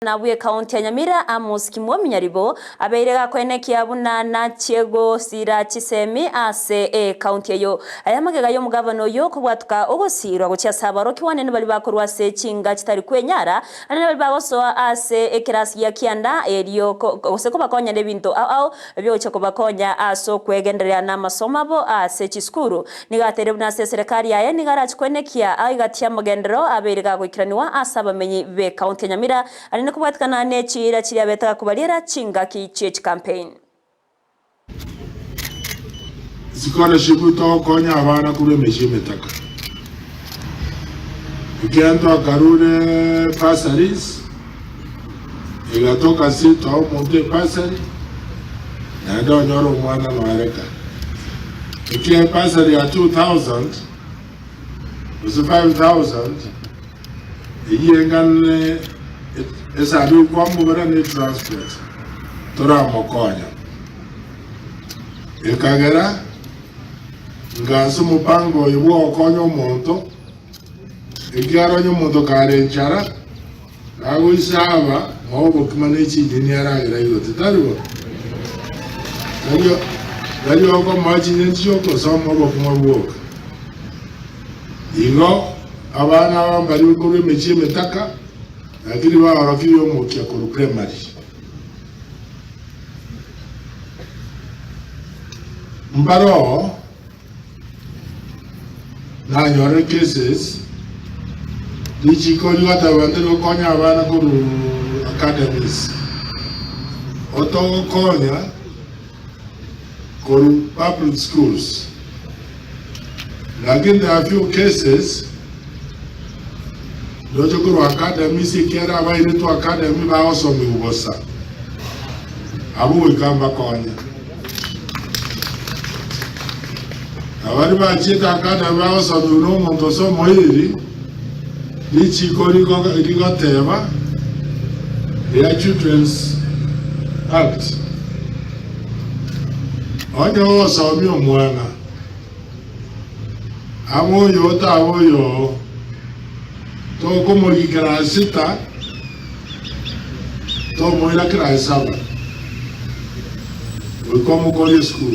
Omogavana bw'Ekaunti ya Nyamira Amos Kimwomi Nyaribo abeire gakoenekia buna nachie gosira chisemi ase ekaunti eyio. Aya magega y'omogavana oyio kobwatuka ogosirwa gochia ase aborokigwa naende baria bakorwa ase chinga chitari kwenyara naende baria bagosoa ase ekerasi gia kianda erio gose kobakonya nebinto ao ao biogochia kobakonya ase okwegendereria namasomo abo ase chisukuru. Nigo ateire buna ase eserekari yaye nigo arache koenekia aigati amagenderero abeire gagoikeraniwa ase abamenyi b'ecounty ya Nyamira aria kobwatikana ne chiira chiria abete gakobariera chingaki chie chicampaign. Scholarship togokonya abana korwa emechie emetaka. Ekiagera twakarure bursaries, egatoka ase toa omonto ebursary, naende onyore omwana noereka. Ekiagera ebursary ya 2000 gose 5000, eyio engane esanduku kwamogora ne transport, toramokonya. Ekagera ngansa omopango oyo bw'ogokonya omonto, ekiagera onye omonto kare enchara, kagoisaba moe obokima ne chinyeni aragere aigote, tari bo? Tari tari okomoa chinyeni chioka gose omoe obokima bwoka. Igo abana aba mbaria korwa emechie emetaka, lakini baorokirie omokia korwa primary. Mbaroo nanyorire cases richiko rigoteba ntari gokonya abana korwa academies, otogokonya korwa public schools, lakini there are few cases ndoche korwa academies ekiagera abairetwe academy bagosomigwa bosa, abwo goika mbakonye. Na baria bachiete academy bagosomigwa na omonto ase omoiri, richiko rigoteba ria Children's Act, onye ogosomia omwana, abe oyoo tabe oyoo, tokomorigia class sita, tomoira class saba, goika omokorie esukuru.